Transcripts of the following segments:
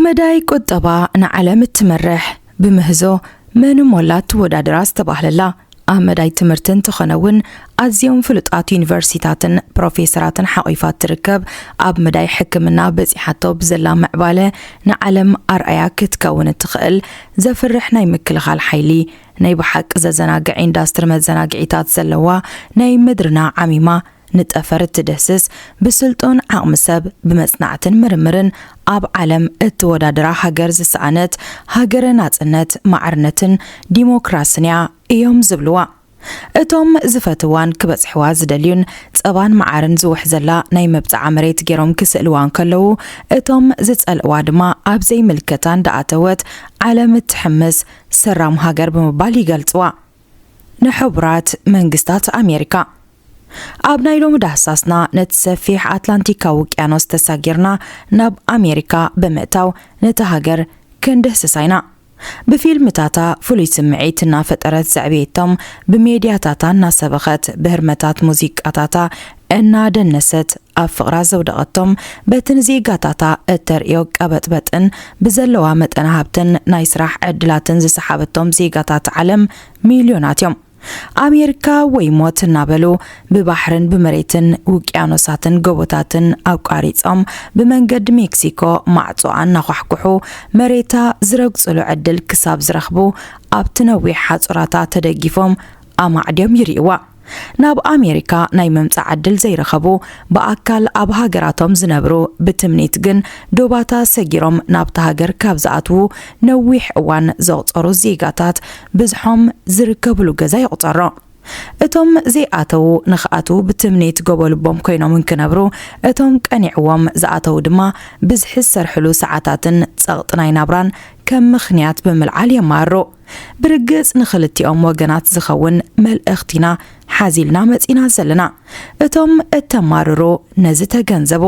ብመዳይ ቁጠባ ንዓለም እትመርሕ፣ ብምህዞ መን ሞላ ትወዳደራ ዝተባህለላ፣ ኣብ መዳይ ትምህርቲ እንተኾነ እውን ኣዝዮም ፍሉጣት ዩኒቨርሲታትን ፕሮፌሰራትን ሓቒፋ ትርከብ፣ ኣብ መዳይ ሕክምና በጺሓቶ ብዘላ ምዕባለ ንዓለም ኣርኣያ ክትከውን እትኽእል፣ ዘፍርሕ ናይ ምክልኻል ሓይሊ፣ ናይ ብሓቂ ዘዘናግዕ ኢንዳስትሪ መዘናግዒታት ዘለዋ፣ ናይ ምድርና ዓሚማ ንጠፈር እትድህስስ፣ ብስልጡን ዓቕሚ ሰብ፣ ብመጽናዕትን ምርምርን ኣብ ዓለም እትወዳደራ ሃገር ዝሰኣነት፣ ሃገረ ናጽነት፣ ማዕርነትን ዲሞክራስን እያ እዮም ዝብልዋ። እቶም ዝፈትዋን ክበጽሕዋ ዝደልዩን ጸባን መዓርን ዝውሕዘላ ናይ መብጽዓ መሬት ገይሮም ክስእልዋ እንከለዉ፣ እቶም ዝጸልእዋ ድማ ኣብ ዘይምልከታ እንዳኣተወት ዓለም እትሕምስ ሰራም ሃገር ብምባል ይገልጽዋ። ንሕቡራት መንግስታት ኣሜሪካ። ኣብ ናይ ሎሚ ዳህሳስና ነቲ ሰፊሕ ኣትላንቲካዊ ውቅያኖስ ተሳጊርና ናብ ኣሜሪካ ብምእታው ነታ ሃገር ክንድህስሳ ኢና። ብፊልምታታ ፍሉይ ስምዒት እናፈጠረት ዘዕበየቶም፣ ብሜድያታታ እናሰበኸት፣ ብህርመታት ሙዚቃታታ እናደነሰት ኣብ ፍቕራ ዘውደቐቶም፣ በቲ ንዜጋታታ እተርእዮ ቀበጥበጥን ብዘለዋ መጠነ ሃብትን ናይ ስራሕ ዕድላትን ዝሰሓበቶም ዜጋታት ዓለም ሚልዮናት እዮም። ኣሜሪካ ወይ ሞት እናበሉ ብባሕርን ብመሬትን ውቅያኖሳትን ጎቦታትን ኣቋሪጾም ብመንገዲ ሜክሲኮ ማዕጾኣ እናኳሕኩሑ መሬታ ዝረግጽሉ ዕድል ክሳብ ዝረኽቡ ኣብቲ ነዊሕ ሓጹራታ ተደጊፎም ኣማዕድዮም ይርእይዋ። ናብ ኣሜሪካ ናይ ምምጻእ ዕድል ዘይረኸቡ ብኣካል ኣብ ሃገራቶም ዝነብሩ ብትምኒት ግን ዶባታ ሰጊሮም ናብታ ሃገር ካብ ዝኣትዉ ነዊሕ እዋን ዘቑጸሩ ዜጋታት ብዝሖም ዝርከብሉ ገዛ ይቑጸሮ። እቶም ዘይኣተዉ ንኽኣትዉ ብትምኒት ጎቦ ልቦም ኮይኖም እንክነብሩ፣ እቶም ቀኒዕዎም ዝኣተዉ ድማ ብዝሒ ዝሰርሕሉ ሰዓታትን ጸቕጢ ናይ ናብራን ከም ምኽንያት ብምልዓል የማርሩ። ብርግጽ ንኽልቲኦም ወገናት ዝኸውን መልእኽቲ ኢና ሓዚልና መጺና ዘለና። እቶም እተማርሩ ነዚ ተገንዘቡ።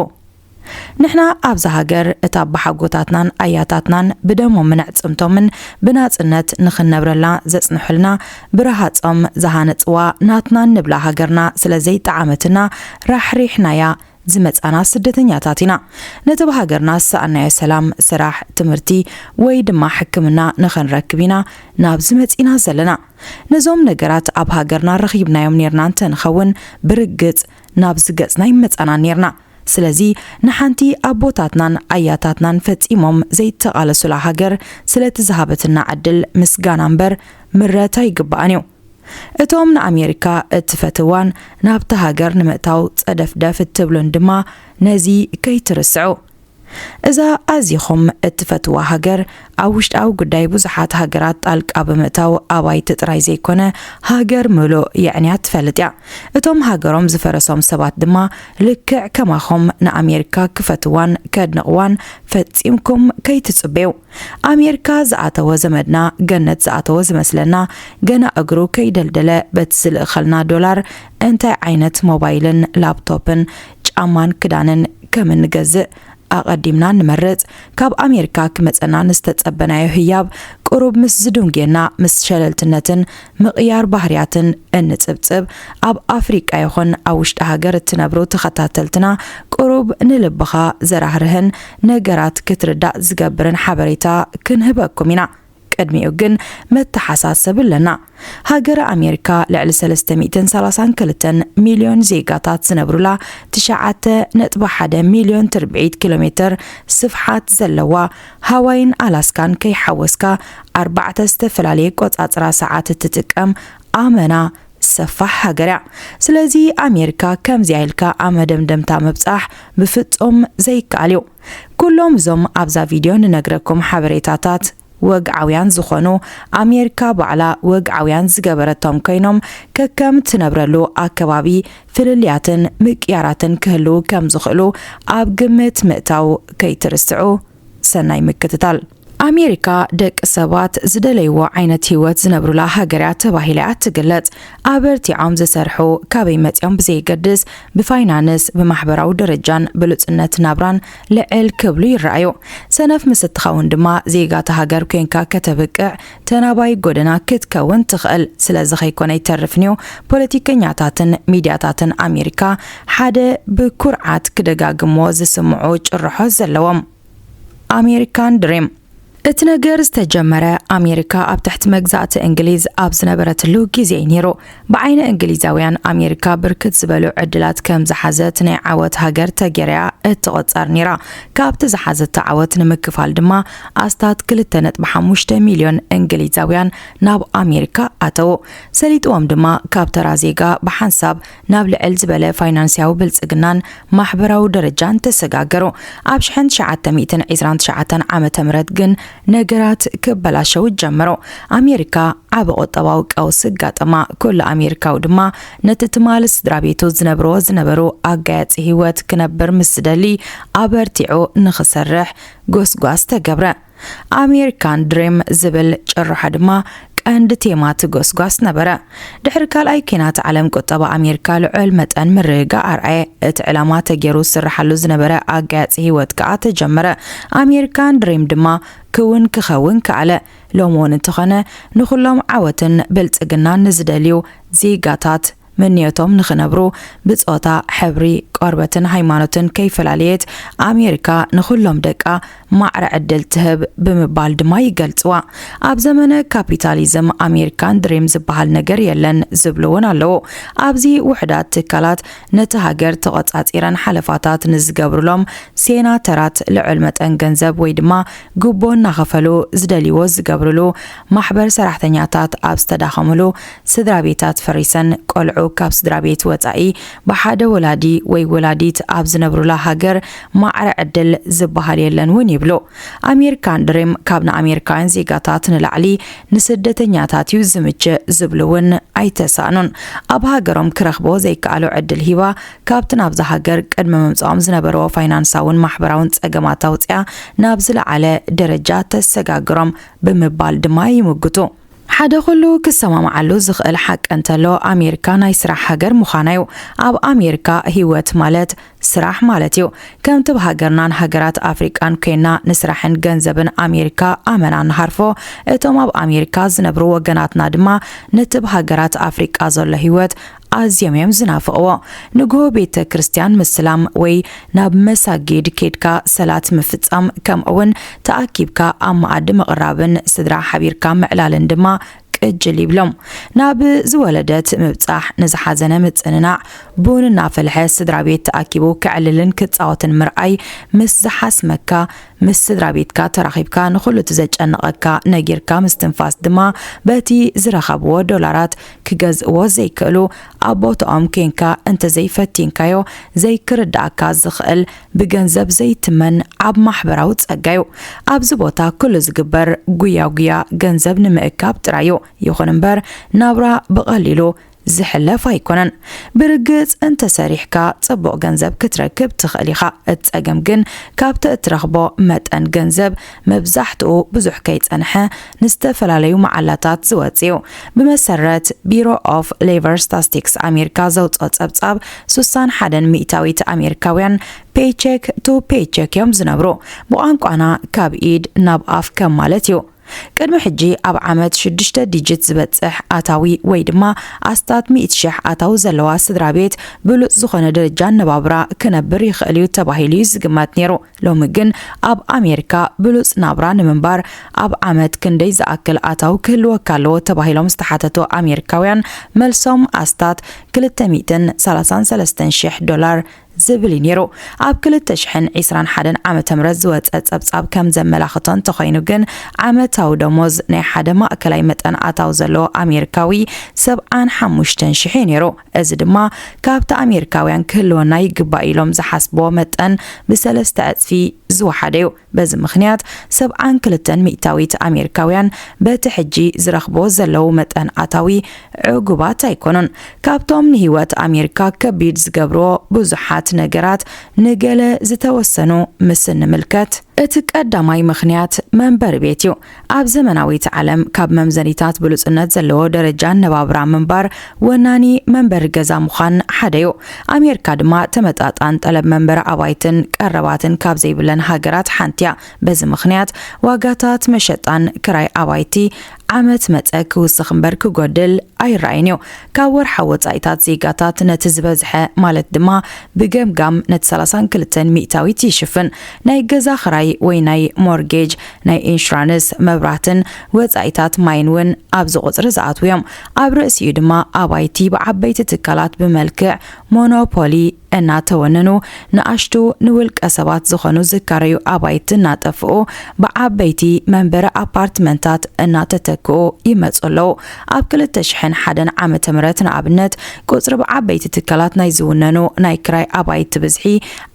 ንሕና ኣብዛ ሃገር እታ ኣቦሓጎታትናን ኣያታትናን ብደሞምን ኣዕጽምቶምን ብናጽነት ንኽንነብረላ ዘጽንሑልና፣ ብረሃጾም ዝሃነጽዋ ናትና እንብላ ሃገርና ስለ ዘይጠዓመትና ራሕሪሕናያ ዝመጻና ስደተኛታት ኢና። ነቲ ብሃገርና ዝሰኣናዮ ሰላም፣ ስራሕ፣ ትምህርቲ ወይ ድማ ሕክምና ንኽንረክብ ኢና ናብዚ መጺና ዘለና። ነዞም ነገራት ኣብ ሃገርና ረኺብናዮም ኔርና እንተ ንኸውን፣ ብርግጽ ናብዚ ገጽና ኣይመጻናን ኔርና። ስለዚ ንሓንቲ ኣቦታትናን ኣያታትናን ፈጺሞም ዘይተቓለሱላ ሃገር ስለቲ ዝሃበትና ዕድል ምስጋና እምበር ምረት ኣይግባኣን እዩ። እቶም ንኣሜሪካ እትፈትዋን ናብታ ሃገር ንምእታው ጸደፍደፍ እትብሉን ድማ ነዚ ከይትርስዑ። እዛ ኣዚኹም እትፈትዋ ሃገር ኣብ ውሽጣዊ ጉዳይ ብዙሓት ሃገራት ጣልቃ ብምእታው ኣባይቲ ጥራይ ዘይኮነ ሃገር ምሉእ የዕንያ ትፈልጥ እያ። እቶም ሃገሮም ዝፈረሶም ሰባት ድማ ልክዕ ከማኹም ንኣሜሪካ ክፈትዋን ከድንቕዋን ፈጺምኩም ከይትጽበዩ። ኣሜሪካ ዝኣተወ ዘመድና ገነት ዝኣተወ ዝመስለና፣ ገና እግሩ ከይደልደለ በቲ ዝልእኸልና ዶላር እንታይ ዓይነት ሞባይልን ላፕቶፕን ጫማን ክዳንን ከም እንገዝእ ኣቐዲምና ንመርጽ። ካብ ኣሜሪካ ክመጸና ንዝተጸበናዮ ህያብ ቁሩብ ምስ ዝድንጉየና፣ ምስ ሸለልትነትን ምቕያር ባህርያትን እንጽብጽብ፣ ኣብ ኣፍሪቃ ይኹን ኣብ ውሽጢ ሃገር እትነብሩ ተኸታተልትና ቁሩብ ንልብኻ ዘራህርህን ነገራት ክትርዳእ ዝገብርን ሓበሬታ ክንህበኩም ኢና። ቅድሚኡ ግን መተሓሳሰቢ ኣለና። ሃገረ ኣሜሪካ ልዕሊ ሰለስተ ሚእትን ሰላሳን ክልተን ሚልዮን ዜጋታት ዝነብሩላ፣ ትሽዓተ ነጥቢ ሓደ ሚልዮን ትርብዒት ኪሎ ሜትር ስፍሓት ዘለዋ፣ ሃዋይን ኣላስካን ከይሓወስካ ኣርባዕተ ዝተፈላለየ ቆጻጽራ ሰዓት እትጥቀም ኣመና ሰፋሕ ሃገር እያ። ስለዚ ኣሜሪካ ከምዚኣ ኢልካ ኣብ መደምደምታ ምብጻሕ ብፍጹም ዘይከኣል እዩ። ኩሎም እዞም ኣብዛ ቪድዮ ንነግረኩም ሓበሬታታት ወግዓውያን ዝኾኑ፣ ኣሜሪካ ባዕላ ወግዓውያን ዝገበረቶም ኮይኖም፣ ከከም ትነብረሉ ኣከባቢ ፍልልያትን ምቅያራትን ክህልዉ ከም ዝኽእሉ ኣብ ግምት ምእታው ከይትርስዑ። ሰናይ ምክትታል። ኣሜሪካ ደቂ ሰባት ዝደለይዎ ዓይነት ህይወት ዝነብሩላ ሃገር እያ ተባሂላ እያ ትግለጽ። ኣበርቲዖም ዝሰርሑ፣ ካበይ መጺኦም ብዘየገድስ፣ ብፋይናንስ፣ ብማሕበራዊ ደረጃን ብሉጽነት ናብራን ልዕል ክብሉ ይረኣዩ። ሰነፍ ምስ እትኸውን ድማ፣ ዜጋ እታ ሃገር ኮንካ ከተብቅዕ ተናባይ ጎደና ክትከውን ትኽእል። ስለዚ ከይኮነ ኣይተርፍን'ዩ፣ ፖለቲከኛታትን ሚድያታትን ኣሜሪካ ሓደ ብኩርዓት ክደጋግምዎ ዝስምዑ ጭርሖ ዘለዎም። ኣሜሪካን ድሪም። እቲ ነገር ዝተጀመረ ኣሜሪካ ኣብ ትሕቲ መግዛእቲ እንግሊዝ ኣብ ዝነበረትሉ ግዜ እዩ ነይሩ። ብዓይኒ እንግሊዛውያን፣ ኣሜሪካ ብርክት ዝበሉ ዕድላት ከም ዝሓዘት ናይ ዓወት ሃገር ተገይራ እያ እትቑጸር ነይራ። ካብቲ ዝሓዘቶ ዓወት ንምክፋል ድማ፣ ኣስታት ክልተ ነጥቢ ሓሙሽተ ሚልዮን እንግሊዛውያን ናብ ኣሜሪካ ኣተዉ። ሰሊጥዎም ድማ፣ ካብ ተራ ዜጋ ብሓንሳብ ናብ ልዕል ዝበለ ፋይናንስያዊ ብልጽግናን ማሕበራዊ ደረጃን ተሰጋገሩ። ኣብ ሽሕን ትሽዓተ ሚእትን ዕስራን ትሽዓተን ዓመተ ምህረት ግን ነገራት ክበላሸዉ ጀመሩ። ኣሜሪካ ዓቢ ቁጠባዊ ቀውሲ ኣጋጠማ። ኩሉ ኣሜሪካዊ ድማ ነቲ ትማሊ ስድራ ቤቱ ዝነብርዎ ዝነበሩ ኣጋያጺ ህይወት ክነብር ምስ ዝደሊ፣ ኣበርቲዑ ንኽሰርሕ ጎስጓስ ተገብረ። ኣሜሪካን ድሪም ዝብል ጭርሖ ድማ ቀንዲ ቴማ እቲ ጎስጓስ ነበረ። ድሕሪ ካልኣይ ኲናት ዓለም፣ ቁጠባ ኣሜሪካ ልዑል መጠን ምርግጋእ ኣርኣየ። እቲ ዕላማ ተገይሩ ዝስርሓሉ ዝነበረ ኣጋያጺ ህይወት ከኣ ተጀመረ። ኣሜሪካን ድሪም ድማ ክውን ክኸውን ከኣለ። ሎሚ እውን እንተኾነ፣ ንኹሎም ዓወትን ብልጽግናን ንዝደልዩ ዜጋታት፣ ምንዮቶም ንኽነብሩ ብጾታ፣ ሕብሪ ቆርበትን ሃይማኖትን ከይፈላለየት፣ ኣሜሪካ ንኹሎም ደቃ ማዕረ ዕድል ትህብ ብምባል ድማ ይገልጽዋ። ኣብ ዘመነ ካፒታሊዝም፣ ኣሜሪካን ድሪም ዝበሃል ነገር የለን ዝብሉ እውን ኣለዉ። ኣብዚ ውሑዳት ትካላት ነቲ ሃገር ተቖጻጺረን ሓለፋታት ንዝገብሩሎም ሴናተራት ልዑል መጠን ገንዘብ ወይ ድማ ጉቦ እናኸፈሉ ዝደልይዎ ዝገብሩሉ፣ ማሕበር ሰራሕተኛታት ኣብ ዝተዳኸሙሉ፣ ስድራ ቤታት ፈሪሰን፣ ቆልዑ ካብ ስድራ ቤት ወጻኢ ብሓደ ወላዲ ወይ ወላዲት ኣብ ዝነብሩላ ሃገር ማዕረ ዕድል ዝበሃል የለን እውን ይብሉ። ኣሜሪካን ድሪም ካብ ንኣሜሪካውያን ዜጋታት ንላዕሊ ንስደተኛታት እዩ ዝምችእ ዝብሉ እውን ኣይተሳእኑን። ኣብ ሃገሮም ክረኽቦ ዘይከኣሉ ዕድል ሂባ፣ ካብቲ ናብዛ ሃገር ቅድሚ ምምጽኦም ዝነበርዎ ፋይናንሳውን ማሕበራውን ጸገማት ኣውጽኣ ናብ ዝለዓለ ደረጃ ተሰጋግሮም ብምባል ድማ ይምጉቱ። ሓደ ኩሉ ክሰማማዓሉ ዝኽእል ሓቂ እንተሎ፣ ኣሜሪካ ናይ ስራሕ ሃገር ምዃና እዩ። ኣብ ኣሜሪካ ህይወት ማለት ስራሕ ማለት እዩ። ከምቲ ብሃገርናን ሃገራት ኣፍሪቃን ኮይና ንስራሕን ገንዘብን ኣሜሪካ ኣመና ንሃርፎ፣ እቶም ኣብ ኣሜሪካ ዝነብሩ ወገናትና ድማ ነቲ ብሃገራት ኣፍሪቃ ዘሎ ህይወት ኣዝዮም እዮም ዝናፍቕዎ። ንግሆ ቤተ ክርስቲያን ምስላም ወይ ናብ መሳጊድ ኬድካ ሰላት ምፍጻም፣ ከምኡውን ተኣኪብካ ኣብ መኣዲ ምቕራብን ስድራ ሓቢርካ ምዕላልን ድማ ቅጅል ይብሎም። ናብ ዝወለደት ምብጻሕ፣ ንዝሓዘነ ምጽንናዕ፣ ቡን እናፈልሐ ስድራ ቤት ተኣኪቡ ከዕልልን ክጻወትን ምርኣይ ምስ ዝሓስመካ፣ ምስ ስድራ ቤትካ ተራኺብካ ንኹሉ እቲ ዘጨነቐካ ነጊርካ ምስትንፋስ ድማ በቲ ዝረኸብዎ ዶላራት ክገዝእዎ ዘይክእሉ፣ ኣብ ቦታኦም ኬንካ እንተዘይፈቲንካዮ ዘይክርድኣካ ዝኽእል ብገንዘብ ዘይትመን ዓብ ማሕበራዊ ጸጋ እዩ። ኣብዚ ቦታ ኩሉ ዝግበር ጉያ ጉያ ገንዘብ ንምእካብ ጥራይ እዩ። ይኹን እምበር ናብራ ብቐሊሉ ዝሕለፍ ኣይኮነን። ብርግጽ እንተሰሪሕካ ጽቡቕ ገንዘብ ክትረክብ ትኽእል ኢኻ። እቲ ጸገም ግን ካብቲ እትረኽቦ መጠን ገንዘብ መብዛሕትኡ ብዙሕ ከይጸንሐ ንዝተፈላለዩ መዓላታት ዝወጽእ እዩ። ብመሰረት ቢሮ ኦፍ ሌበር ስታስቲክስ ኣሜሪካ ዘውጽኦ ጸብጻብ፣ ሱሳን ሓደን ሚእታዊት ኣሜሪካውያን ፔይቸክ ቱ ፔይቸክ እዮም ዝነብሩ። ብቋንቋና ካብ ኢድ ናብ ኣፍ ከም ማለት እዩ። ቅድሚ ሕጂ ኣብ ዓመት ሽዱሽተ ዲጂት ዝበጽሕ ኣታዊ ወይ ድማ ኣስታት ሚእቲ ሽሕ ኣታዊ ዘለዋ ስድራ ቤት ብሉጽ ዝኾነ ደረጃ ኣነባብራ ክነብር ይኽእል እዩ ተባሂሉ እዩ ዝግመት ነይሩ። ሎሚ ግን ኣብ ኣሜሪካ ብሉጽ ናብራ ንምንባር ኣብ ዓመት ክንደይ ዝኣክል ኣታዊ ክህልወካ ኣለዎ ተባሂሎም ዝተሓተቱ ኣሜሪካውያን፣ መልሶም ኣስታት ክልተ ሚእትን ሰላሳን ሰለስተን ሽሕ ዶላር ዝብል እዩ ነይሩ። ኣብ ክልተ ሽሕን ዕስራን ሓደን ዓመተ ምህረት ዝወጸ ጸብጻብ ከም ዘመላኽቶ እንተኾይኑ ግን፣ ዓመታዊ ደሞዝ ናይ ሓደ ማእከላይ መጠን ኣታዊ ዘለዎ ኣሜሪካዊ ሰብዓን ሓሙሽተን ሽሕ እዩ ነይሩ። እዚ ድማ ካብቲ ኣሜሪካውያን ክህልወና ይግባእ ኢሎም ዝሓስብዎ መጠን ብሰለስተ ዕጽፊ ዝወሓደ እዩ። በዚ ምኽንያት ሰብዓን ክልተን ሚእታዊት ኣሜሪካውያን በቲ ሕጂ ዝረኽቦ ዘለዉ መጠን ኣታዊ ዕጉባት ኣይኮኑን። ካብቶም ንህይወት ኣሜሪካ ከቢድ ዝገብርዎ ብዙሓት ነገራት ንገለ ዝተወሰኑ ምስ እንምልከት፣ እቲ ቀዳማይ ምኽንያት መንበሪ ቤት እዩ። ኣብ ዘመናዊት ዓለም ካብ መምዘኒታት ብሉጽነት ዘለዎ ደረጃ ኣነባብራ ምንባር ወናኒ መንበሪ ገዛ ምዃን ሓደ እዩ። ኣሜሪካ ድማ ተመጣጣን ጠለብ መንበሪ ኣባይትን ቀረባትን ካብ ዘይብለን ሃገራት ሓንቲ እያ። በዚ ምኽንያት ዋጋታት መሸጣን ክራይ ኣባይቲ ዓመት መጸ ክውስኽ እምበር ክጎድል ኣይረኣይን እዩ። ካብ ወርሓዊ ወጻኢታት ዜጋታት ነቲ ዝበዝሐ ማለት ድማ ብገምጋም ነቲ ሰላሳን ክልተን ሚእታዊት ይሽፍን። ናይ ገዛ ክራይ ወይ ናይ ሞርጌጅ፣ ናይ ኢንሹራንስ፣ መብራህትን ወጻኢታት ማይን እውን ኣብዚ ቁጽሪ ዝኣትዉ እዮም። ኣብ ርእሲኡ ድማ ኣባይቲ ብዓበይቲ ትካላት ብመልክዕ ሞኖፖሊ እናተወነኑ ንኣሽቱ ንውልቀ ሰባት ዝኾኑ ዝካረዩ ኣባይቲ እናጠፍኡ ብዓበይቲ መንበሪ ኣፓርትመንታት እናተተክኡ ይመፁ ኣለዉ። ኣብ ክልተ ሽሕን ሓደን ዓመተ ምህረት ንኣብነት ቁፅሪ ብዓበይቲ ትካላት ናይ ዝውነኑ ናይ ክራይ ኣባይቲ ብዝሒ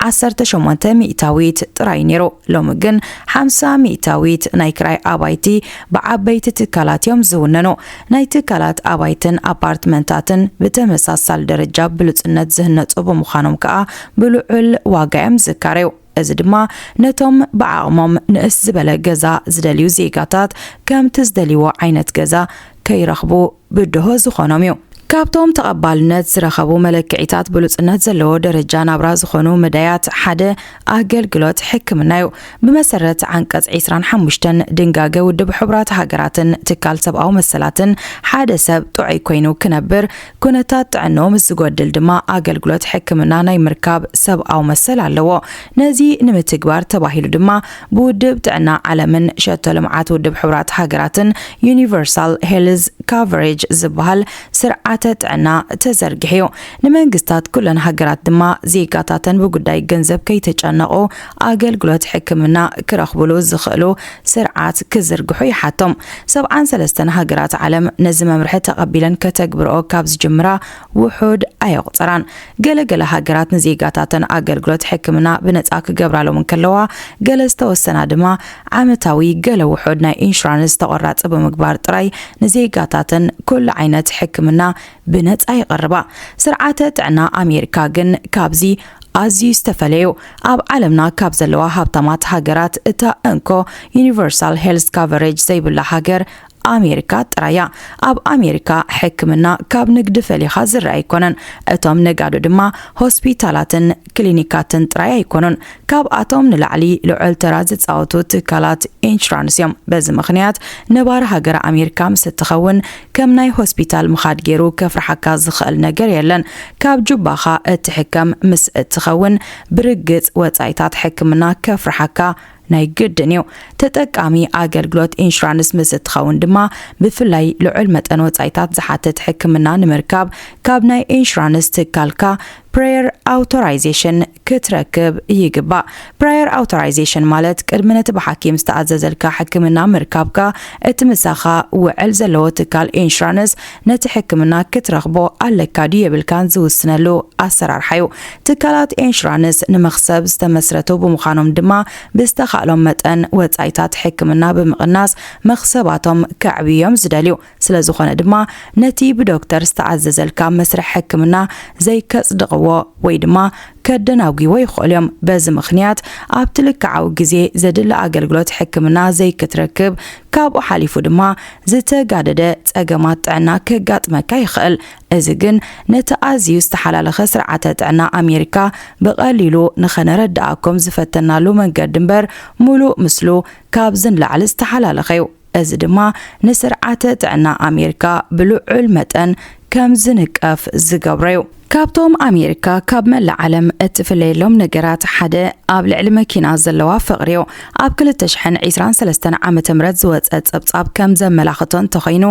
ዓሰርተ ሸሞንተ ሚእታዊት ጥራይ ነይሩ። ሎሚ ግን ሓምሳ ሚእታዊት ናይ ክራይ ኣባይቲ ብዓበይቲ ትካላት እዮም ዝውነኑ። ናይ ትካላት ኣባይትን ኣፓርትመንታትን ብተመሳሳሊ ደረጃ ብሉጽነት ዝህነጹ ብምዃኖም ከኣ ብልዑል ዋጋ እዮም ዝካረዩ። እዚ ድማ ነቶም ብዓቕሞም ንእስ ዝበለ ገዛ ዝደልዩ ዜጋታት ከምቲ ዝደልይዎ ዓይነት ገዛ ከይረኽቡ ብድሆ ዝኾኖም እዩ። ካብቶም ተቐባልነት ዝረኸቡ መለክዒታት ብሉጽነት ዘለዎ ደረጃ ናብራ ዝኾኑ መዳያት ሓደ ኣገልግሎት ሕክምና እዩ። ብመሰረት ዓንቀጽ ዕስራን ሓሙሽተን ድንጋገ ውድብ ሕቡራት ሃገራትን ትካል ሰብኣዊ መሰላትን ሓደ ሰብ ጥዑይ ኮይኑ ክነብር፣ ኩነታት ጥዕንኡ ምስ ዝጎድል ድማ ኣገልግሎት ሕክምና ናይ ምርካብ ሰብኣዊ መሰል ኣለዎ። ነዚ ንምትግባር ተባሂሉ ድማ ብውድብ ጥዕና ዓለምን ሸቶ ልምዓት ውድብ ሕቡራት ሃገራትን ዩኒቨርሳል ሄልዝ ካቨሬጅ ዝበሃል ስርዓተ ጥዕና ተዘርጊሑ እዩ። ንመንግስታት ኩለን ሃገራት ድማ ዜጋታተን ብጉዳይ ገንዘብ ከይተጨነቑ ኣገልግሎት ሕክምና ክረኽብሉ ዝኽእሉ ስርዓት ክዝርግሑ ይሓቶም። ሰብዓን ሰለስተን ሃገራት ዓለም ነዚ መምርሒ ተቐቢለን ከተግብርኦ ካብ ዝጅምራ ውሑድ ኣየቑጸራን። ገለገለ ሃገራት ንዜጋታተን ኣገልግሎት ሕክምና ብነጻ ክገብራሎም እንከለዋ፣ ገለ ዝተወሰና ድማ ዓመታዊ ገለ ውሑድ ናይ ኢንሹራንስ ተቖራጺ ብምግባር ጥራይ ንዜጋታተን ኩሉ ዓይነት ሕክምና ብነጻ የቕርባ። ስርዓተ ጥዕና ኣሜሪካ ግን ካብዚ ኣዝዩ ዝተፈለዩ። ኣብ ዓለምና ካብ ዘለዋ ሃብታማት ሃገራት እታ እንኮ ዩኒቨርሳል ሄልስ ካቨሬጅ ዘይብላ ሃገር ኣሜሪካ ጥራያ። ኣብ ኣሜሪካ ሕክምና ካብ ንግዲ ፈሊኻ ዝረኣ ኣይኮነን። እቶም ነጋዶ ድማ ሆስፒታላትን ክሊኒካትን ጥራይ ኣይኮኑን። ካብኣቶም ንላዕሊ ልዑል ተራ ዝጻወቱ ትካላት ኢንሹራንስ እዮም። በዚ ምኽንያት ነባሪ ሃገር ኣሜሪካ ምስ እትኸውን ከም ናይ ሆስፒታል ምኻድ ገይሩ ከፍርሓካ ዝኽእል ነገር የለን። ካብ ጁባኻ እትሕከም ምስ እትኸውን ብርግጽ ወጻኢታት ሕክምና ከፍርሓካ ናይ ግድን እዩ። ተጠቃሚ ኣገልግሎት ኢንሹራንስ ምስ እትኸውን ድማ ብፍላይ ልዑል መጠን ወጻኢታት ዝሓትት ሕክምና ንምርካብ ካብ ናይ ኢንሹራንስ ትካልካ ፕራየር ኣውቶራይዜሽን ክትረክብ ይግባእ። ፕራየር ኣውቶራይዜሽን ማለት ቅድሚ ነቲ ብሓኪም ዝተኣዘዘልካ ሕክምና ምርካብካ እቲ ምሳኻ ውዕል ዘለዎ ትካል ኢንሹራንስ ነቲ ሕክምና ክትረኽቦ ኣለካ ድዩ የብልካን ዝውስነሉ ኣሰራርሓ እዩ። ትካላት ኢንሹራንስ ንመኽሰብ ዝተመስረቱ ብምዃኖም ድማ ብዝተኻእሎም መጠን ወጻኢታት ሕክምና ብምቕናስ መኽሰባቶም ከዕብዩ እዮም ዝደልዩ። ስለ ዝኾነ ድማ ነቲ ብዶክተር ዝተኣዘዘልካ መስርሕ ሕክምና ዘይከጽድቕዎ ወይ ድማ ከደናጒዎ ይኽእሉ እዮም። በዚ ምኽንያት ኣብቲ ልክዓዊ ግዜ ዘድሊ ኣገልግሎት ሕክምና ዘይክትረክብ፣ ካብኡ ሓሊፉ ድማ ዝተጋደደ ጸገማት ጥዕና ከጋጥመካ ይኽእል። እዚ ግን ነቲ ኣዝዩ ዝተሓላለኸ ስርዓተ ጥዕና ኣሜሪካ ብቐሊሉ ንኸነረድኣኩም ዝፈተናሉ መንገዲ እምበር፣ ሙሉእ ምስሉ ካብዚ ንላዕሊ ዝተሓላለኸ እዩ። እዚ ድማ ንስርዓተ ጥዕና ኣሜሪካ ብልዑል መጠን ከም ዝንቀፍ ዝገብሮ እዩ። ካብቶም ኣሜሪካ ካብ መላእ ዓለም እትፍለየሎም ነገራት ሓደ ኣብ ልዕሊ መኪና ዘለዋ ፍቕሪ እዩ። ኣብ ክልተ ሽሕን ዕስራን ሰለስተን ዓመተ ምህረት ዝወጸ ጸብጻብ ከም ዘመላኽቶ እንተኾይኑ፣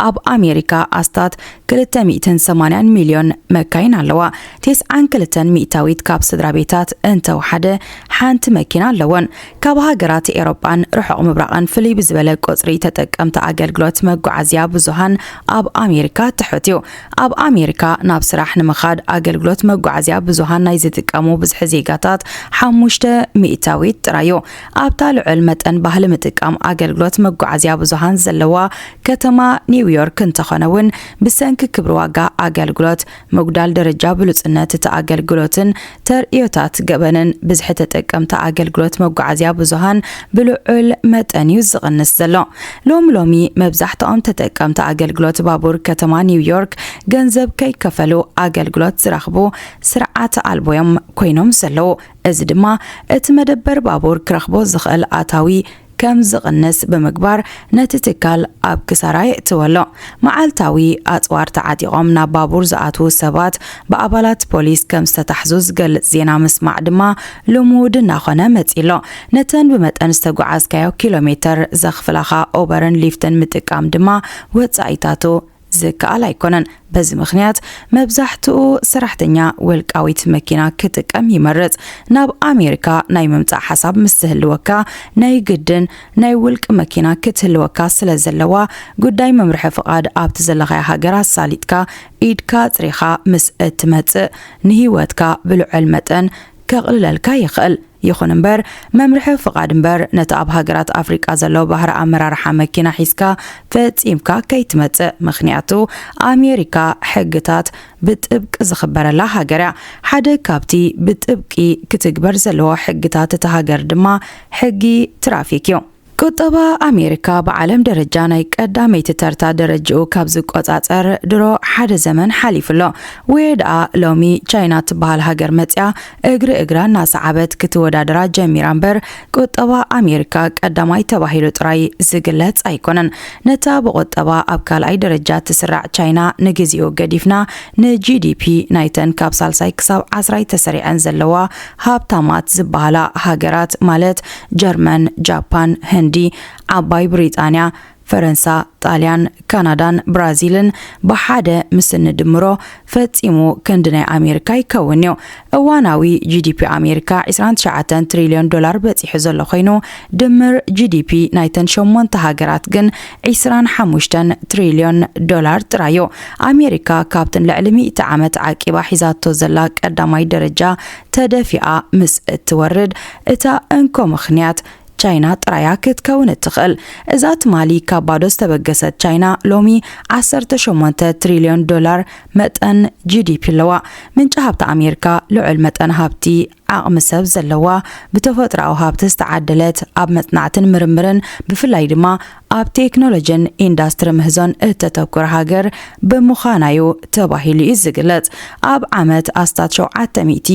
ኣብ ኣሜሪካ ኣስታት ክልተ ሚእትን ሰማንያን ሚልዮን መካይን ኣለዋ። ተስዓን ክልተን ሚእታዊት ካብ ስድራ ቤታት እንተወሓደ ሓንቲ መኪና ኣለወን። ካብ ሃገራት ኤውሮጳን ርሑቕ ምብራቕን ፍልይ ብዝበለ ቁጽሪ ተጠቀምቲ ኣገልግሎት መጓዓዝያ ብዙሃን ኣብ ኣሜሪካ ትሑት እዩ። ኣብ ኣሜሪካ ናብ ስራሕ ንምኻ ፍቓድ ኣገልግሎት መጓዓዝያ ብዙሃን ናይ ዝጥቀሙ ብዝሒ ዜጋታት ሓሙሽተ ሚእታዊት ጥራይ እዩ። ኣብታ ልዑል መጠን ባህሊ ምጥቃም ኣገልግሎት መጓዓዝያ ብዙሃን ዘለዋ ከተማ ኒውዮርክ እንተኾነ እውን፣ ብሰንኪ ክብሪ ዋጋ ኣገልግሎት፣ ምጉዳል ደረጃ ብሉጽነት እቲ ኣገልግሎትን ተርእዮታት ገበንን ብዝሒ ተጠቀምቲ ኣገልግሎት መጓዓዝያ ብዙሃን ብልዑል መጠን እዩ ዝቕንስ ዘሎ። ሎም ሎሚ መብዛሕትኦም ተጠቀምቲ ኣገልግሎት ባቡር ከተማ ኒውዮርክ ገንዘብ ከይከፈሉ ኣገልግሎት ዝረኽቡ ስርዓት ኣልቦ እዮም ኮይኖም ዘለዉ። እዚ ድማ እቲ መደበር ባቡር ክረኽቦ ዝኽእል ኣታዊ ከም ዝቕንስ ብምግባር፣ ነቲ ትካል ኣብ ክሳራ የእትዎ ኣሎ። መዓልታዊ ኣጽዋር ተዓጢቖም ናብ ባቡር ዝኣትዉ ሰባት ብኣባላት ፖሊስ ከም ዝተታሕዙ ዝገልጽ ዜና ምስማዕ ድማ ልሙድ እናኾነ መጺእ ኣሎ። ነተን ብመጠን ዝተጓዓዝካዮ ኪሎ ሜተር ዘኽፍላኻ ኡበርን ሊፍትን ምጥቃም ድማ ወጻኢታቱ ዝከኣል ኣይኮነን። በዚ ምኽንያት መብዛሕትኡ ሰራሕተኛ ውልቃዊት መኪና ክጥቀም ይመርጽ። ናብ ኣሜሪካ ናይ ምምጻእ ሓሳብ ምስ ዝህልወካ፣ ናይ ግድን ናይ ውልቂ መኪና ክትህልወካ ስለ ዘለዋ፣ ጉዳይ መምርሒ ፍቓድ ኣብቲ ዘለኻዮ ሃገር ኣሳሊጥካ ኢድካ ኣጽሪኻ ምስ እትመጽእ፣ ንህይወትካ ብልዑል መጠን ከቕልለልካ ይኽእል። ይኹን እምበር፣ መምርሒ ፍቓድ እምበር ነቲ ኣብ ሃገራት ኣፍሪቃ ዘሎ ባህሪ ኣመራርሓ መኪና ሒዝካ ፈጺምካ ከይትመጽእ። ምኽንያቱ፣ ኣሜሪካ ሕግታት ብጥብቂ ዝኽበረላ ሃገር እያ። ሓደ ካብቲ ብጥብቂ ክትግበር ዘለዎ ሕግታት እታ ሃገር ድማ ሕጊ ትራፊክ እዩ። ቁጠባ ኣሜሪካ ብዓለም ደረጃ ናይ ቀዳመይቲ ተርታ ደረጃኡ ካብ ዝቆጻጸር ድሮ ሓደ ዘመን ሓሊፉ ኣሎ። ወይ ደኣ ሎሚ ቻይና ትበሃል ሃገር መጽያ እግሪ እግራ እናሰዓበት ክትወዳደራ ጀሚራ እምበር፣ ቁጠባ ኣሜሪካ ቀዳማይ ተባሂሉ ጥራይ ዝግለጽ ኣይኮነን። ነታ ብቁጠባ ኣብ ካልኣይ ደረጃ ትስራዕ ቻይና ንግዜኡ ገዲፍና፣ ንጂዲፒ ናይተን ካብ ሳልሳይ ክሳብ ዓስራይ ተሰሪዐን ዘለዋ ሃብታማት ዝበሃላ ሃገራት፣ ማለት ጀርመን፣ ጃፓን፣ ህንዲ፣ ዓባይ ብሪጣንያ፣ ፈረንሳ፣ ጣልያን፣ ካናዳን ብራዚልን ብሓደ ምስ እንድምሮ፣ ፈጺሙ ክንዲ ናይ ኣሜሪካ ይከውን እዩ። እዋናዊ ጂዲፒ ኣሜሪካ ዕስራን ትሽዓተን ትሪልዮን ዶላር በጺሑ ዘሎ ኮይኑ፣ ድምር ጂዲፒ ናይተን ሸሞንተ ሃገራት ግን ዕስራን ሓሙሽተን ትሪልዮን ዶላር ጥራይ እዩ። ኣሜሪካ ካብተን ልዕሊ ሚእቲ ዓመት ዓቂባ ሒዛቶ ዘላ ቀዳማይ ደረጃ ተደፊኣ ምስ እትወርድ፣ እታ እንኮ ምኽንያት ቻይና ጥራያ ክትከውን እትኽእል። እዛ ትማሊ ካብ ባዶ ዝተበገሰት ቻይና፣ ሎሚ ዓሰርተ ሸሞንተ ትሪልዮን ዶላር መጠን ጂዲፒ ኣለዋ። ምንጪ ሃብቲ ኣሜሪካ ልዑል መጠን ሃብቲ ዓቕሚ ሰብ ዘለዋ፣ ብተፈጥሮኣዊ ሃብቲ ዝተዓደለት፣ ኣብ መጽናዕትን ምርምርን፣ ብፍላይ ድማ ኣብ ቴክኖሎጂን ኢንዳስትሪ ምህዞን እተተኩር ሃገር ብምዃና እዩ ተባሂሉ እዩ ዝግለጽ። ኣብ ዓመት ኣስታት ሸውዓተ ሚእቲ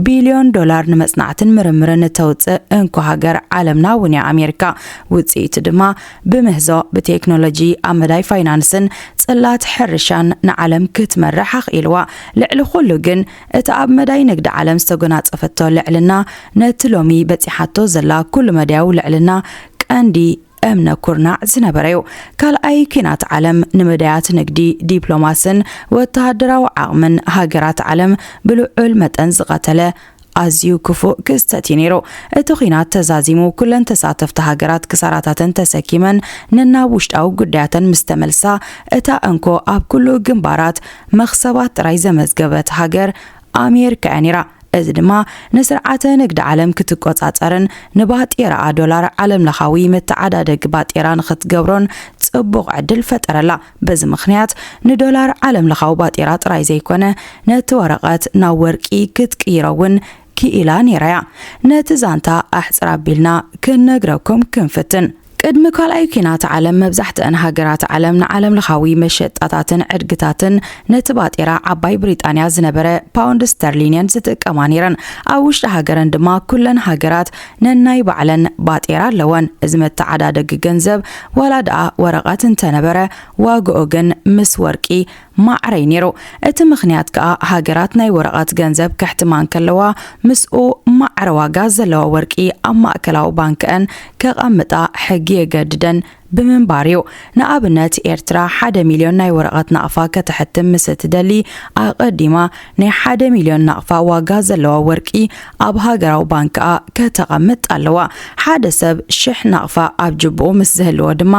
ቢልዮን ዶላር ንመጽናዕትን ምርምርን እተውጽእ እንኮ ሃገር ዓለምና እውን እያ ኣሜሪካ። ውጽኢቱ ድማ ብምህዞ፣ ብቴክኖሎጂ፣ ኣብ መዳይ ፋይናንስን ጽላት ሕርሻን ንዓለም ክትመርሕ ኣኽኢልዋ። ልዕሊ ኩሉ ግን፣ እቲ ኣብ መዳይ ንግዲ ዓለም ዝተጎናጸፈቶ ልዕልና፣ ነቲ ሎሚ በጺሓቶ ዘላ ኩሉ መዳያዊ ልዕልና ቀንዲ እምነ ኩርናዕ ዝነበረ እዩ። ካልኣይ ኲናት ዓለም፣ ንመዳያት ንግዲ፣ ዲፕሎማስን ወተሃደራዊ ዓቕምን ሃገራት ዓለም ብልዑል መጠን ዝቐተለ ኣዝዩ ክፉእ ክስተት እዩ ነይሩ። እቲ ኲናት ተዛዚሙ፣ ኩለን ተሳተፍቲ ሃገራት ክሳራታተን ተሰኪመን፣ ነናብ ውሽጣዊ ጉዳያተን ምስ ተመልሳ፣ እታ እንኮ ኣብ ኩሉ ግንባራት መኽሰባት ጥራይ ዘመዝገበት ሃገር ኣሜሪካ እያ ነይራ። እዚ ድማ ንስርዓተ ንግዲ ዓለም ክትቆጻጸርን ንባጤራኣ ዶላር ዓለምለኻዊ መተዓዳደጊ ባጤራ ንኽትገብሮን ጽቡቕ ዕድል ፈጠረላ። በዚ ምኽንያት ንዶላር ዓለምለኻዊ ባጤራ ጥራይ ዘይኮነ፣ ነቲ ወረቐት ናብ ወርቂ ክትቅይሮ እውን ክኢላ ነይራ እያ። ነቲ ዛንታ ኣሕጽር ኣቢልና ክንነግረኩም ክንፍትን። ቅድሚ ካልኣይ ኲናት ዓለም፣ መብዛሕትአን ሃገራት ዓለም ንዓለምለኻዊ መሸጣታትን ዕድግታትን ነቲ ባጤራ ዓባይ ብሪጣንያ ዝነበረ ፓውንድ ስተርሊን እየን ዝጥቀማ ነይረን። ኣብ ውሽጢ ሃገረን ድማ፣ ኩለን ሃገራት ነናይ ባዕለን ባጤራ ኣለወን። እዚ መተዓዳደጊ ገንዘብ፣ ዋላ ደኣ ወረቐት እንተነበረ፣ ዋግኡ ግን ምስ ወርቂ ማዕረ እዩ ነይሩ። እቲ ምኽንያት ከኣ፣ ሃገራት ናይ ወረቐት ገንዘብ ከሕትማ እንከለዋ፣ ምስኡ ማዕረ ዋጋ ዘለዎ ወርቂ ኣብ ማእከላዊ ባንክአን ከቐምጣ ሕጊ የገድደን ብምንባር እዩ። ንኣብነት ኤርትራ ሓደ ሚልዮን ናይ ወረቐት ናቕፋ ከተሕትም ምስ እትደሊ ኣቐዲማ ናይ ሓደ ሚልዮን ናቕፋ ዋጋ ዘለዋ ወርቂ ኣብ ሃገራዊ ባንክኣ ከተቐምጥ ኣለዋ። ሓደ ሰብ ሽሕ ናቕፋ ኣብ ጅብኡ ምስ ዝህልዎ ድማ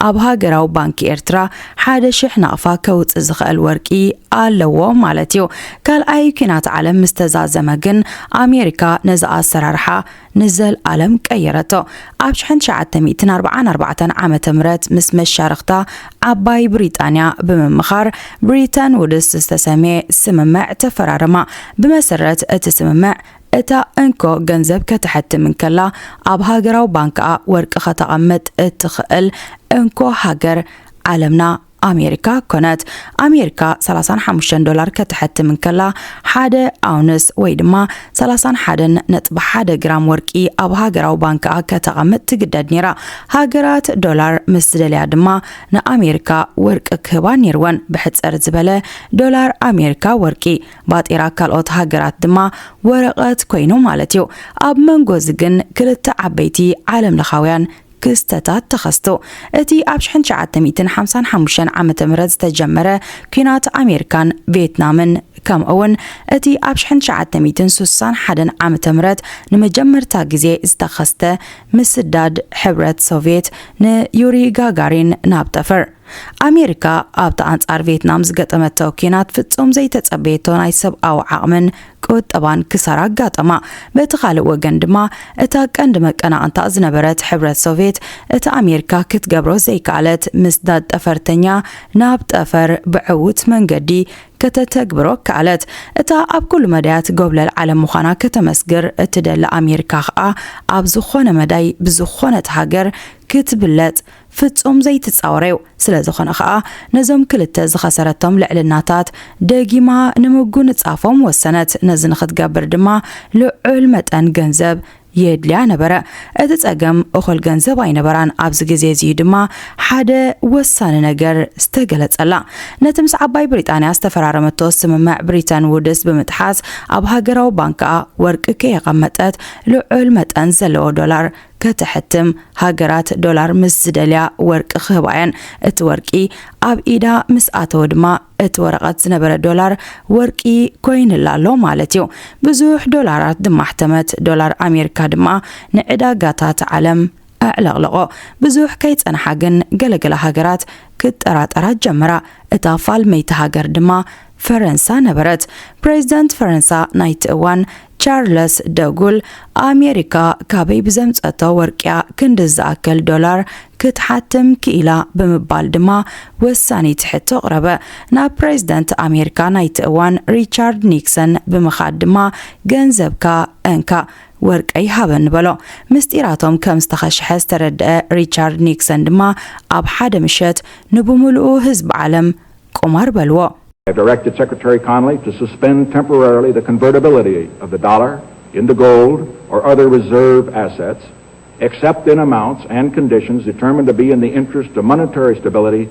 ኣብ ሃገራዊ ባንክ ኤርትራ ሓደ ሽሕ ናቕፋ ከውጽእ ዝኽእል ወርቂ ኣለዎ ማለት እዩ። ካልኣይ ኲናት ዓለም ምስ ተዛዘመ ግን ኣሜሪካ ነዚ ኣሰራርሓ ንዘልኣለም ቀየረቶ። ኣብ ሽሕን ትሽዓተ ሚእትን ኣርባዓን ኣርባዕተን ዓመተ ምህረት ምስ መሻርኽታ ዓባይ ብሪጣንያ ብምምኻር ብሪተን ውድስ ዝተሰምየ ስምምዕ ተፈራረማ። ብመሰረት እቲ ስምምዕ እታ እንኮ ገንዘብ ከተሐትም እንከላ ኣብ ሃገራዊ ባንክኣ ወርቂ ከተቐምጥ እትኽእል እንኮ ሃገር ዓለምና ኣሜሪካ ኮነት። ኣሜሪካ ሰላሳን ሓሙሽተን ዶላር ከተሐትም እንከላ ሓደ ኣውንስ ወይ ድማ ሰላሳን ሓደን ነጥቢ ሓደ ግራም ወርቂ ኣብ ሃገራዊ ባንክኣ ከተቐምጥ ትግደድ ነይራ። ሃገራት ዶላር ምስ ዝደልያ ድማ ንኣሜሪካ ወርቂ ክህባ ነይርወን። ብሕጽር ዝበለ ዶላር ኣሜሪካ ወርቂ፣ ባጤራ ካልኦት ሃገራት ድማ ወረቐት ኮይኑ ማለት እዩ። ኣብ መንጎ እዚ ግን ክልተ ዓበይቲ ዓለምለኻውያን ክስተታት ተኸስቱ። እቲ ኣብ ሽሕን ትሽዓተ ሚእትን ሓምሳን ሓሙሽተን ዓመተ ምህረት ዝተጀመረ ኲናት ኣሜሪካን ቪየትናምን፣ ከምኡውን እቲ ኣብ ሽሕን ትሽዓተ ሚእትን ስሳን ሓደን ዓመተ ምህረት ንመጀመርታ ግዜ ዝተኸስተ ምስዳድ ሕብረት ሶቭየት ንዩሪ ጋጋሪን ናብ ጠፈር። ኣሜሪካ ኣብቲ ኣንጻር ቪየትናም ዝገጠመቶ ኲናት ፍጹም ዘይተጸበየቶ ናይ ሰብኣዊ ዓቕምን ቁጠባን ክሳራ ኣጋጠማ። በቲ ካልእ ወገን ድማ፣ እታ ቀንዲ መቀናቕንታ ዝነበረት ሕብረት ሶቭየት፣ እቲ ኣሜሪካ ክትገብሮ ዘይከኣለት ምስዳድ ጠፈርተኛ ናብ ጠፈር ብዕዉት መንገዲ ከተተግብሮ ከኣለት። እታ ኣብ ኩሉ መዳያት ጎብለል ዓለም ምዃና ከተመስግር እትደሊ ኣሜሪካ ኸኣ፣ ኣብ ዝኾነ መዳይ ብዝኾነት ሃገር ክትብለጽ ፍጹም ዘይትጻወር እዩ። ስለ ዝኾነ ኸኣ፣ ነዞም ክልተ ዝኸሰረቶም ልዕልናታት ደጊማ ንምጉንጻፎም ወሰነት። ነዚ ንኽትገብር ድማ ልዑል መጠን ገንዘብ የድልያ ነበረ። እቲ ጸገም እኹል ገንዘብ ኣይነበራን። ኣብዚ ግዜ እዚ ድማ ሓደ ወሳኒ ነገር ዝተገለጸላ። ነቲ ምስ ዓባይ ብሪጣንያ ዝተፈራረመቶ ስምምዕ ብሪተን ውድስ ብምጥሓስ፣ ኣብ ሃገራዊ ባንክኣ ወርቂ ከየቐመጠት ልዑል መጠን ዘለዎ ዶላር ከተሕትም፣ ሃገራት ዶላር ምስ ዝደልያ ወርቂ ክህባ እየን። እቲ ወርቂ ኣብ ኢዳ ምስ ኣተወ ድማ፣ እቲ ወረቐት ዝነበረ ዶላር ወርቂ ኮይንላ ኣሎ ማለት እዩ። ብዙሕ ዶላራት ድማ ኣሕተመት። ዶላር ኣሜሪካ ድማ ንዕዳጋታት ዓለም ኣዕለቕለቖ። ብዙሕ ከይጸንሓ ግን፣ ገለገለ ሃገራት ክጠራጠራ ጀመራ። እታ ፋልመይቲ ሃገር ድማ ፈረንሳ ነበረት። ፕሬዚደንት ፈረንሳ ናይቲ እዋን ቻርለስ ደጉል፣ ኣሜሪካ ካበይ ብዘምጸቶ ወርቂያ ክንዲ ዝኣክል ዶላር ክትሓትም ክኢላ ብምባል ድማ ወሳኒት ሕቶ ኣቕረበ። ናብ ፕሬዚደንት ኣሜሪካ ናይቲ እዋን ሪቻርድ ኒክሰን ብምኻድ ድማ፣ ገንዘብካ እንካ፣ ወርቀይ ሃበኒ በሎ። ምስጢራቶም ከም ዝተኸሽሐ ዝተረድአ ሪቻርድ ኒክሰን ድማ፣ ኣብ ሓደ ምሸት ንብምሉኡ ህዝቢ ዓለም ቁማር በልዎ። I have directed Secretary Connally to suspend temporarily the convertibility of the dollar into gold or other reserve assets, except in amounts and conditions determined to be in the interest of monetary stability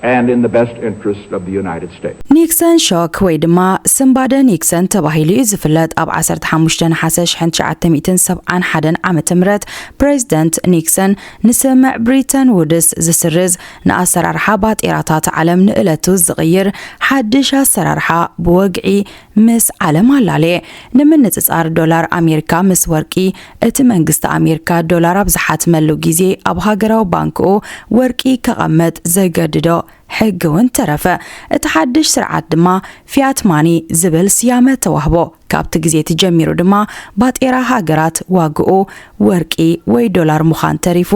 and in the best interest of the United States. ኒክሰን ሾክ ወይ ድማ ስንባደ ኒክሰን ተባሂሉ እዩ ዝፍለጥ። ኣብ ዓሰርተ ሓሙሽተ ነሓሰ ሽሕን ትሽዓተ ሚእትን ሰብዓን ሓደን ዓመተ ምህረት፣ ፕሬዚደንት ኒክሰን ንስምምዕ ብሪተን ውድስ ዝስርዝ፣ ንኣሰራርሓ ባጤራታት ዓለም ንእለቱ ዝቕይር ሓድሽ ኣሰራርሓ ብወግዒ ምስ ዓለም ኣላለየ። ንምንጽጻር፣ ዶላር ኣሜሪካ ምስ ወርቂ፣ እቲ መንግስቲ ኣሜሪካ ዶላር ኣብ ዝሓትመሉ ግዜ ኣብ ሃገራዊ ባንክኡ ወርቂ ከቐምጥ ዘገድዶ ሕጊ እውን ተረፈ። እቲ ሓድሽ ስርዓት ድማ ፊያት ማኒ ዝብል ስያመ ተዋህቦ። ካብቲ ግዜ እቲ ጀሚሩ ድማ ባጤራ ሃገራት ዋግኡ ወርቂ ወይ ዶላር ምዃን ተሪፉ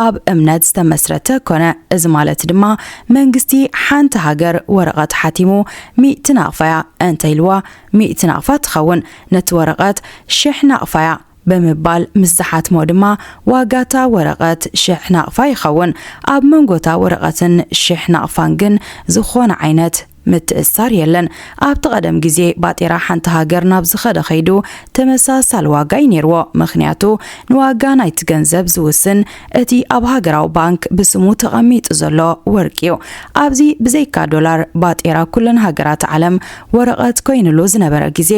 ኣብ እምነት ዝተመስረተ ኮነ። እዚ ማለት ድማ መንግስቲ ሓንቲ ሃገር ወረቐት ሓቲሙ ሚእቲ ናቕፋያ እንተኢልዋ፣ ሚእቲ ናቕፋ ትኸውን። ነቲ ወረቐት ሽሕ ናቕፋያ ብምባል ምስ ዝሓትሞ ድማ ዋጋታ ወረቐት ሽሕ ናቕፋ ይኸውን። ኣብ መንጎታ ወረቐትን ሽሕ ናቕፋን ግን ዝኾነ ዓይነት ምትእስሳር የለን። ኣብቲ ቀደም ግዜ ባጤራ ሓንቲ ሃገር ናብ ዝኸደ ከይዱ ተመሳሳሊ ዋጋ እዩ ነይርዎ። ምኽንያቱ ንዋጋ ናይቲ ገንዘብ ዝውስን እቲ ኣብ ሃገራዊ ባንክ ብስሙ ተቐሚጡ ዘሎ ወርቂ እዩ። ኣብዚ ብዘይካ ዶላር ባጤራ ኩለን ሃገራት ዓለም ወረቐት ኮይንሉ ዝነበረ ግዜ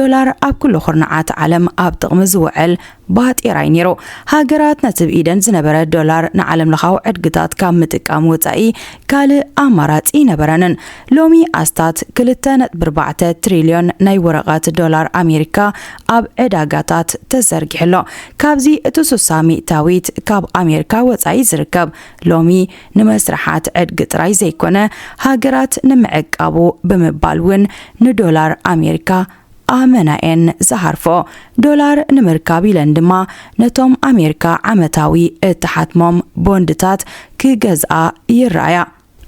ዶላር ኣብ ኩሉ ኩርናዓት ዓለም ኣብ ጥቕሚ ዝውዕል ባጤራ እዩ ነይሩ። ሃገራት ነቲ ብኢደን ዝነበረ ዶላር ንዓለም ለኻዊ ዕድግታት ካብ ምጥቃም ወጻኢ ካልእ ኣማራጺ ኣይነበረንን። ሎሚ ኣስታት ክልተ ነጥቢ ኣርባዕተ ትሪልዮን ናይ ወረቐት ዶላር ኣሜሪካ ኣብ ዕዳጋታት ተዘርጊሑ ኣሎ። ካብዚ እቲ ስሳ ሚእታዊት ካብ ኣሜሪካ ወጻኢ ዝርከብ። ሎሚ ንመስርሓት ዕድጊ ጥራይ ዘይኮነ፣ ሃገራት ንምዕቃቡ ብምባል እውን ንዶላር ኣሜሪካ ኣመና እየን ዝሃርፎ። ዶላር ንምርካብ ኢለን ድማ ነቶም ኣሜሪካ ዓመታዊ እትሓትሞም ቦንድታት ክገዝኣ ይረኣያ።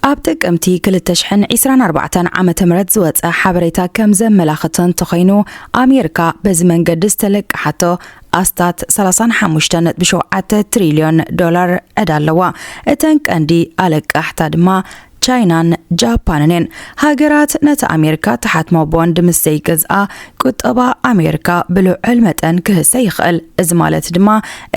ኣብ ጥቅምቲ ክልተ ሽሕን ዕስራን ኣርባዕተን ዓመተ ምህረት ዝወጸ ሓበሬታ ከም ዘመላኽቶ እንተኾይኑ፣ ኣሜሪካ በዚ መንገዲ ዝተለቀሓቶ ኣስታት ሰላሳን ሓሙሽተ ነጥቢ ሸውዓተ ትሪልዮን ዶላር ዕዳ ኣለዋ። እተን ቀንዲ ኣለቃሕታ ድማ ቻይናን ጃፓንን እየን። ሃገራት ነቲ ኣሜሪካ ትሓትሞ ቦንድ ምስ ዘይገዝኣ፣ ቁጠባ ኣሜሪካ ብልዑል መጠን ክህሰ ይኽእል። እዚ ማለት ድማ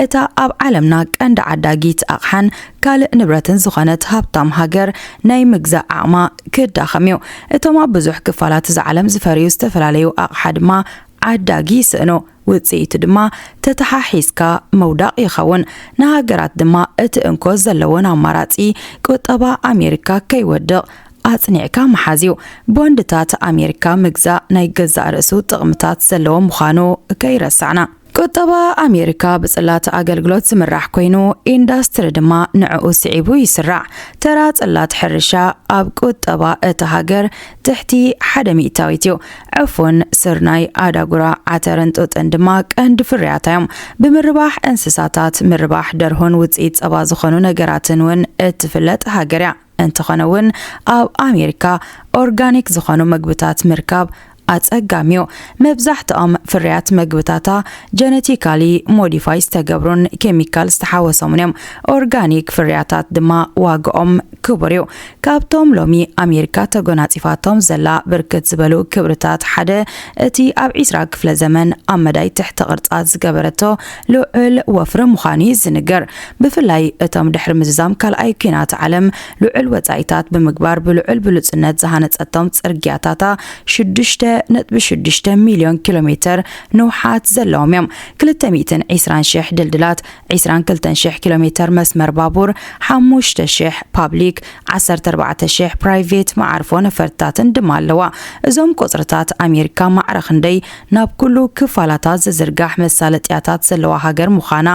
እታ ኣብ ዓለምና ቀንዲ ዓዳጊት ኣቕሓን ካልእ ንብረትን ዝኾነት ሃብታም ሃገር ናይ ምግዛእ ዓቕማ ክዳኸም እዩ። እቶም ኣብ ብዙሕ ክፋላት እዚ ዓለም ዝፈርዩ ዝተፈላለዩ ኣቕሓ ድማ ዓዳጊ ይስእኑ። ውጽኢቱ ድማ ተተሓሒዝካ ምውዳቕ ይኸውን። ንሃገራት ድማ እቲ እንኮ ዘለወን ኣማራጺ ቁጠባ ኣሜሪካ ከይወድቕ ኣጽኒዕካ ምሓዝ እዩ። ቦንድታት ኣሜሪካ ምግዛእ ናይ ገዛእ ርእሱ ጥቕምታት ዘለዎ ምዃኑ ከይረሳዕና። ቁጠባ ኣሜሪካ ብጽላት ኣገልግሎት ዝምራሕ ኮይኑ፣ ኢንዳስትሪ ድማ ንዕኡ ስዒቡ ይስራዕ። ተራ ጽላት ሕርሻ ኣብ ቁጠባ እታ ሃገር ትሕቲ ሓደ ሚእታዊት እዩ። ዕፉን፣ ስርናይ፣ ኣዳጉራ፣ ዓተርን ጡጥን ድማ ቀንዲ ፍርያታ እዮም። ብምርባሕ እንስሳታት፣ ምርባሕ ደርሆን ውጽኢት ጸባ ዝኾኑ ነገራትን እውን እትፍለጥ ሃገር እያ። እንተኾነ እውን ኣብ ኣሜሪካ ኦርጋኒክ ዝኾኑ መግብታት ምርካብ ኣጸጋሚ እዩ። መብዛሕትኦም ፍርያት መግብታታ ጀነቲካሊ ሞዲፋይ ዝተገብሩን ኬሚካል ዝተሓወሶምን እዮም። ኦርጋኒክ ፍርያታት ድማ ዋግኦም ክቡር እዩ። ካብቶም ሎሚ ኣሜሪካ ተጎናጺፋቶም ዘላ ብርክት ዝበሉ ክብርታት ሓደ እቲ ኣብ ዕስራ ክፍለ ዘመን ኣብ መዳይ ትሕተ ቅርጻ ዝገበረቶ ልዑል ወፍሪ ምዃኑ እዩ ዝንገር። ብፍላይ እቶም ድሕሪ ምዝዛም ካልኣይ ኲናት ዓለም ልዑል ወጻኢታት ብምግባር ብልዑል ብሉጽነት ዝሃነጸቶም ጽርግያታታ ሽዱሽተ ነጥቢ ሽዱሽተ ሚልዮን ኪሎ ሜተር ንውሓት ዘለዎም እዮም። ክልተ ሚእትን ዕስራን ሽሕ ድልድላት፣ ዕስራን ክልተን ሽሕ ኪሎ ሜተር መስመር ባቡር፣ ሓሙሽተ ሽሕ ፓብሊክ፣ ዓሰርተ ኣርባዕተ ሽሕ ፕራይቬት መዓርፎ ነፈርትታትን ድማ ኣለዋ። እዞም ቁጽርታት ኣሜሪካ ማዕረ ክንደይ ናብ ኩሉ ክፋላታ ዝዝርጋሕ መሳለጥያታት ዘለዋ ሃገር ምዃና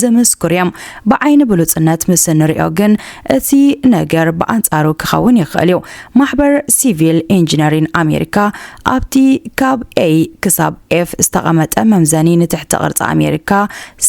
ዘመስክሩ እዮም። ብዓይኒ ብሉጽነት ምስ እንሪኦ ግን እቲ ነገር ብኣንጻሩ ክኸውን ይኽእል እዩ። ማሕበር ሲቪል ኢንጂነሪን ኣሜሪካ ኣብቲ ካብ ኤ ክሳብ ኤፍ ዝተቐመጠ መምዘኒ ንትሕተ ቅርጺ ኣሜሪካ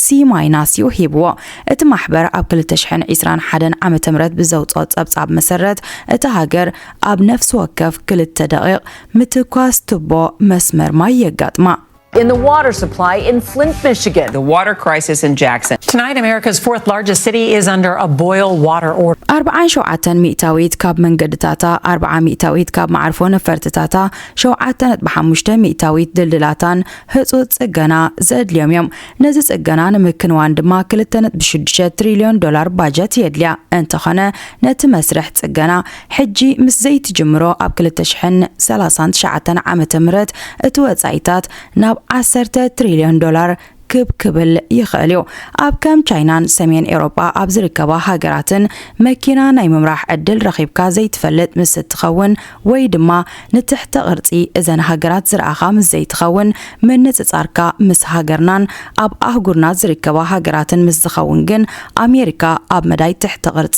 ሲ ማይናስ እዩ ሂብዎ። እቲ ማሕበር ኣብ ክልተ ሽሕን ዕስራን ሓደን ዓመተ ምህረት ብዘውጽኦ ጸብጻብ መሰረት፣ እታ ሃገር ኣብ ነፍሲ ወከፍ ክልተ ደቂቕ ምትኳስ ቱቦ መስመር ማይ የጋጥማ። In the water supply in Flint, Michigan. The water crisis in Jackson. Tonight, America's fourth largest city is under a boil water order. ኣርብዓን ሸውዓተን ሚእታዊት ካብ መንገድታታ፣ ኣርብዓ ሚእታዊት ካብ መዓርፎ ነፈርትታታ፣ ሸውዓተ ነጥቢ ሓሙሽተ ሚእታዊት ድልድላታን ህጹጽ ጽገና ዘድልዮም እዮም። ነዚ ጽገና ንምክንዋን ድማ ክልተ ነጥቢ ሽዱሽተ ትሪልዮን ዶላር ባጀት የድልያ። እንተኾነ ነቲ መስርሕ ጽገና ሕጂ ምስ ዘይትጅምሮ ኣብ ክልተ ሽሕን ሰላሳን ትሽዓተን ዓመተ ምህረት እቲ ወጻኢታት ናብ ዓሰርተ ትሪልዮን ዶላር ክብ ክብል ይኽእል እዩ። ኣብ ከም ቻይናን ሰሜን ኤውሮጳ ኣብ ዝርከባ ሃገራትን መኪና ናይ ምምራሕ ዕድል ረኺብካ ዘይትፈልጥ ምስ እትኸውን ወይ ድማ ንትሕተ ቅርጺ እዘን ሃገራት ዝረኣኻ ምስ ዘይትኸውን ምንጽጻርካ ምስ ሃገርናን ኣብ ኣህጉርና ዝርከባ ሃገራትን ምስ ዝኸውን ግን ኣሜሪካ ኣብ መዳይ ትሕተ ቅርጺ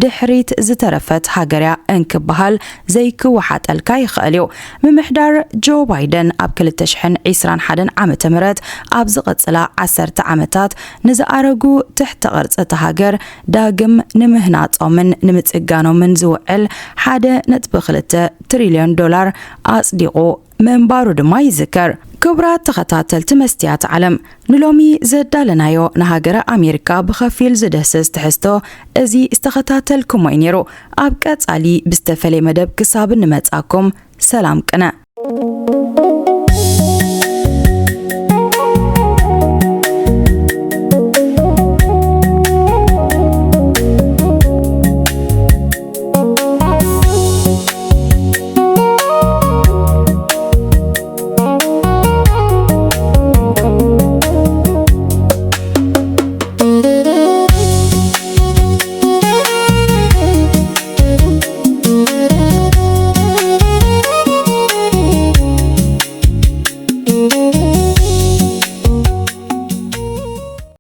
ድሕሪት ዝተረፈት ሃገር እያ እንክበሃል ዘይክወሓጠልካ ይኽእል እዩ። ምምሕዳር ጆ ባይደን ኣብ ክልተ ሽሕን ዕስራን ሓደን ዓመተ ምህረት ኣብ ዝቐጽላ ዓሰርተ ዓመታት ንዝኣረጉ ትሕተ ቅርጺ እታ ሃገር ዳግም ንምህናጾምን ንምጽጋኖምን ዝውዕል ሓደ ነጥቢ ክልተ ትሪልዮን ዶላር ኣጽዲቑ ምንባሩ ድማ ይዝከር። ክቡራት ተኸታተልቲ መስትያት ዓለም፣ ንሎሚ ዘዳለናዮ ንሃገረ ኣሜሪካ ብኸፊል ዝድህስስ ትሕዝቶ እዚ ዝተኸታተልኩሞ እዩ ነይሩ። ኣብ ቀጻሊ ብዝተፈለየ መደብ ክሳብ እንመጻኩም ሰላም ቅነ።